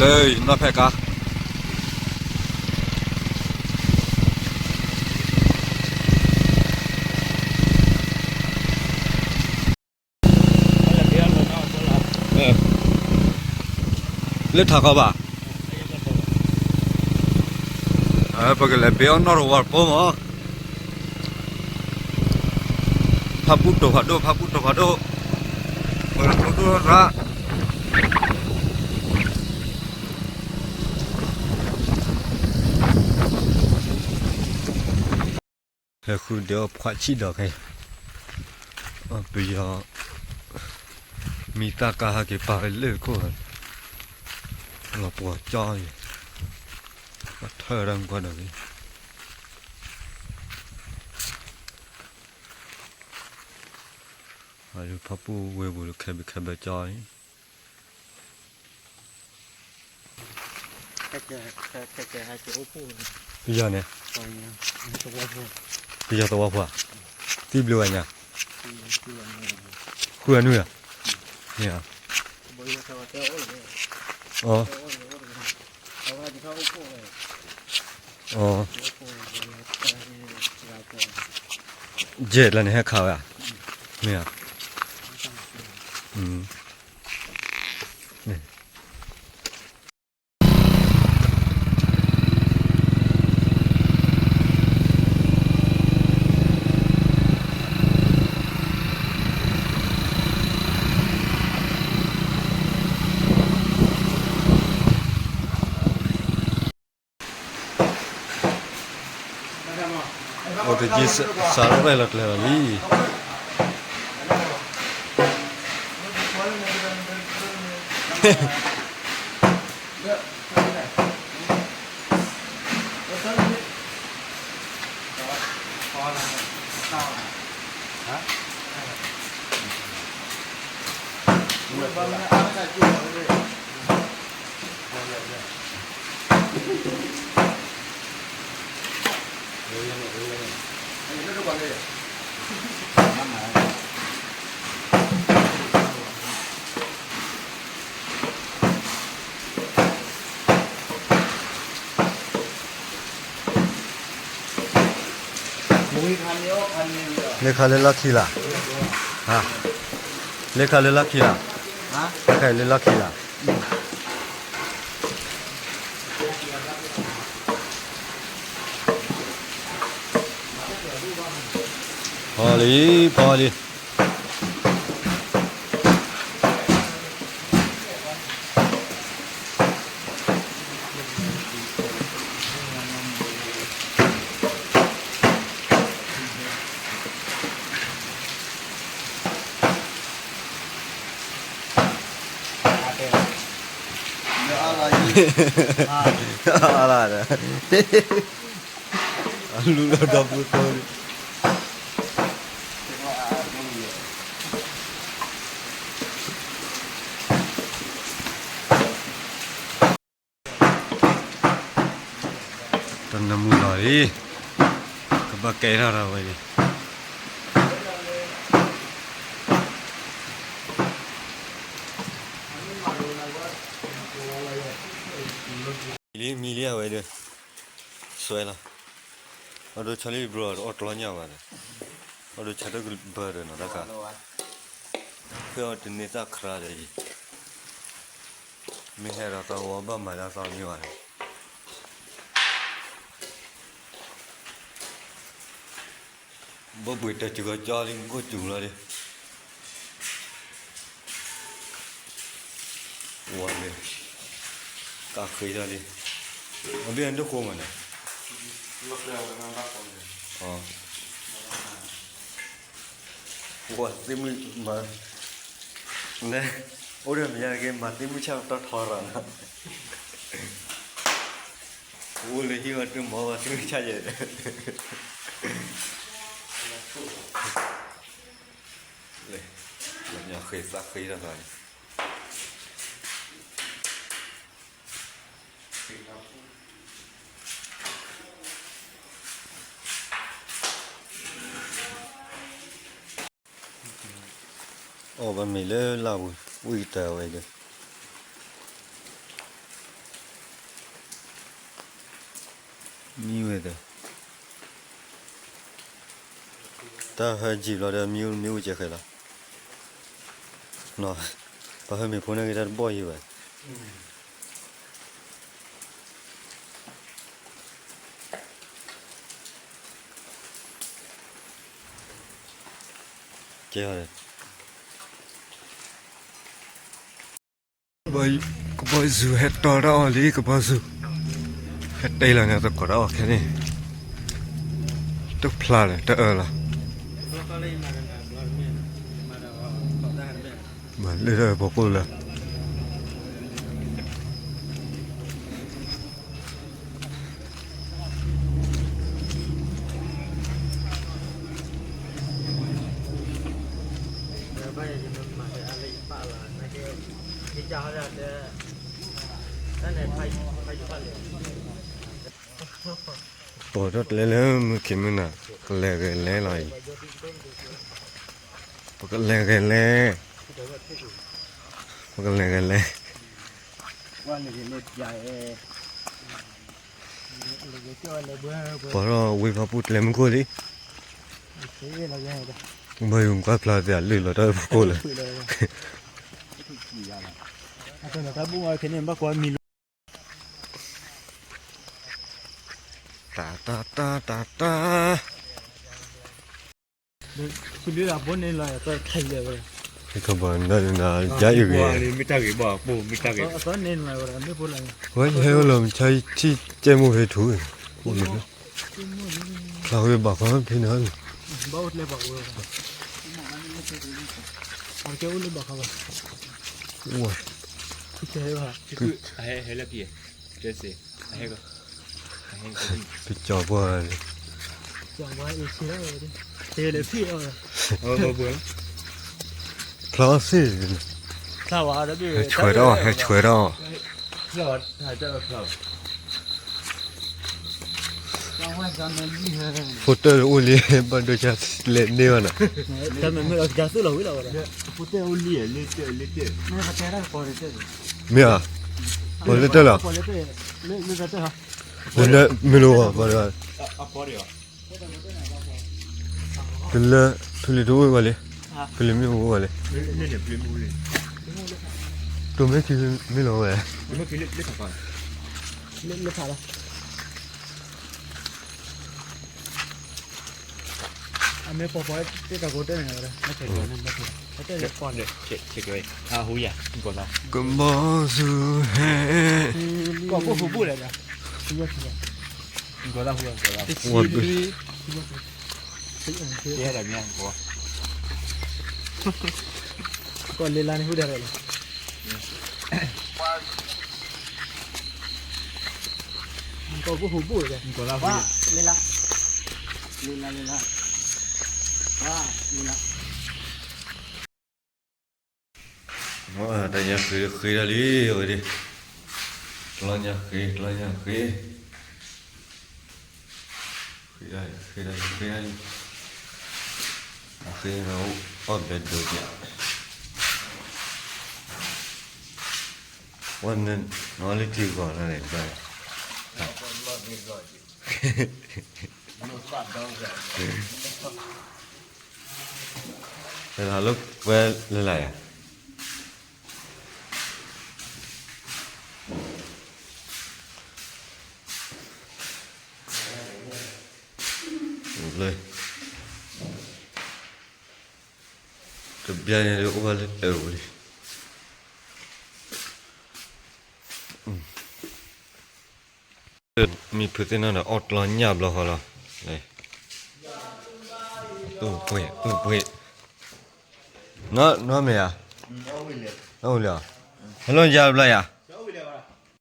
လၢယနီၢ်ဖဲကါ လၢထးခီဘၣ်, ပကလဲၤဘ့အီၣ်နီၣ်တဝီဖိမး, ဖးပူၣ်တိာ်ဖးဒိၣ် ဖးပူၣ်တိာ်ဖးဒိၣ်, ပကဒိၣ်ရၣ် ဟဲဃုဒဲးအီၣ်ဖှးဆံးဒီးခဲ, ပယီၤ မံသၣ်ကါဟဲက့ၤပာ်ဝဲလၢခိၣ်, လီၤပှီၤကၠီအံၤ, ပှၤထၢဝဲဒၣ်မုၢ်ကွၢ်ဒီးဂ့ၤ, ဖးပူၣ်ဝ့ၢ်ပူၤလၢခဲဘၢခဲဘၢကၠီအံၤ ပယီၤန့ၣ်, ပယီၤသဝီဖိ, သံဘျုးဝဲညါ, ဃုအနုၢ်ဧါ, မ့ၢ်ဧါ, အ, အ, ယဲၢ်လၢန့ၣ်ဟဲခးဝဲဧါ, မ့ၢ်ဧါ, အိၣ်တက့ၢ် စးထီၣ်ရဲၣ်လီၤကျဲၤလီၤလံ. လၢခါလၢလီၢ်ခံလၢ်, လၢခါလၢလီၢ်ခံလၢ်, လၢခါလၢလီၢ်ခံလၢ်. ဖီလံ, ဖီလံ. အါလၢ်ဒီး အလူလီၤဒီပုၢ်သိလံ. တနၢမူလီၤလံ, ကဘၣ်ကဲထီၣ်ဒီးဝဲလံ. လံ မံလံအဝဲဒီး စွဲလီၤ. အဒိ ဆီလံဘြိ အီၣ်ကျီညၣ်ဘၣ်ဒီး အဒိ ဆၢထၢၣ်ကဘၢဒီးနီၤတၢ်ခါ ဖဲအီၤတန့ၢ်သၣ်ခရါဒီးအံၤ မ့ၢ်ဟဲဒီးသးဝီဘၣ်မၤဒၣ်သီမ့ၢ်ဘၣ်ဒီး ဘၣ်ဘှံးတၢ်စှၤကီကၠီလံ ကိၣ်စူၤလီၤလံ. ဝါလံ, ကးဃ့ထီၣ်လံ. အဘ့ၣ်အဒိၣ်ဃိမးန့ၣ်, ဝါသ့ၣ်မုၣ်မၤ, န့ၣ်, အိၣ်ဒီးမယါက့ၤ မၤသ့ၣ်မုၣ်ဆၣ်တီထီရၤနၤ. အိၣ်လၢဟံၣ်ဝဲတမၤဘၣ်သ့ၣ်မုၣ်ဆၣ်ယဲၢ်, လၢညါဃ့သးဃ့ထီၣ်သးန့ၣ် အီၣ်ဘၣ်မ့ၤလၢလၢ်ပူၤ ဝံၣ်ကတၢၢ်ဝဲဒီး, မံဝဲသၢ, တၢ်ဟဲကံၤဘျီဒီး မံမံအိၣ်ကဲဃဲလီၤ, ပှၤဟဲမ့ၤဖိန့ၣ်ဂ့ၤတၢ်တဘီၣ်ယံၤဝဲ ကဲ, ကဘီယူၤဟဲတီတၢ်အီၣ်လံ, ကဘီယူၤ ဟဲတဲလီၤန့ၣ် သကိးတၢ်အီၣ်ခဲန့ၣ်, တဖျါလၢတအၢလီၤ, မၤလၢတၢ်ဖီခိၣ်လၢ ပိာ်ထီၣ်ကျဲလၢမုၢ်ခံမုၢ်နၤ, ကလဲၤဂဲၤလဲၣ်လီၤအံၤ, ပကလဲၤဂဲၤလဲၣ်, ပကလဲၤဂဲၤလဲၣ်, ပှၤထီၣ်ဝ့ၢ်ဖီပူၤကျဲမုၢ်ခိၣ်လံ, ဘၣ်ယိၤကွၢ်ဖျါသ့ၣ်အလုၢ်လီၤတၢ်ဖီခိၣ်လၢ တၢ်ဘူၣ်ဝဲခဲန့ၣ် ဘၣ်ကွၢ်မံၤလီၤ, တၢ်တၢ်တၢ်တၢ်တၢ်, ခီပီနၤနၤ ယၤယဂ့ၤ, ဝဲယဟဲအိၣ်လီၤမဆါယထံၣ်ကဲမိၢ်ဖဲထူ, အိၣ်လၢ ဖျါဝဲဘၣ်ဃီဖဲန့ၣ်, အိၣ်ဝဲ, ဟဲလၢက့ၤ, ကကၠီၤပှၢ်လံ, ဖျါသ့ၣ်, ဟဲဆွဲးထီၣ်, ဟဲဆွဲးထီၣ် ဖိတၢၣ်အိၣ်လံ, ဘၣ်ဒိဆါလဲၤန့ၢ်ဘၣ်နၤ, မ့ၢ်ဧါ, မ့ၢ်လၢတၢၣ်လီၤ, တလၢ ဖုလံၤတအိၣ်ဘၣ်လံ, ဖုလံၤမ့ၢ်အိၣ်ဘၣ်လံ, တိၤမ့ၢ်ခံမ့ၢ်လီၤဝဲ, ကဘီယူၤဟဲ, ကီၢ်လ့လါန့ၣ်ဟူဒၣ်လဲၣ်, ကီၢ်ကဟူးဘူးလဲၣ်, လ့လါ, လ့လါ, လ့လါ, လ့လါ တၢ်ညါဃ့ဃ့ဒၣ်လံ, အဝဲဒၣ်, ကျီညါဃ့, ကျီညါဃ့, ဃ့ဒၣ်, ဃ့ဒၣ်, ဃ့ဒၣ်လံ, အဃ့န့ၣ် အီၣ်ဘဲဒိးဒၣ်, ဝဲန့ၣ် နအီၣ်လၢထံဂီၤန့ၣ်, လၢပှဲၤလၢလာ်ယၤ, တဘျီန့ၣ်အိၣ်ဘၣ်လၢတၢ်အိၣ်လံ, မံဖုးသ့ၣ်နီၣ်ဒီး အီၣ်ကျီညၣ်ဘျီဃီလီၤ, တူၢ်ပှ့ၤ, တူၢ်ပှ့ၤ, နီၢ်မ့ၢ်ဧါ, နီၢ်အိၣ်လံဧါ, ဟဲလီၤယၤတဘျီယၤ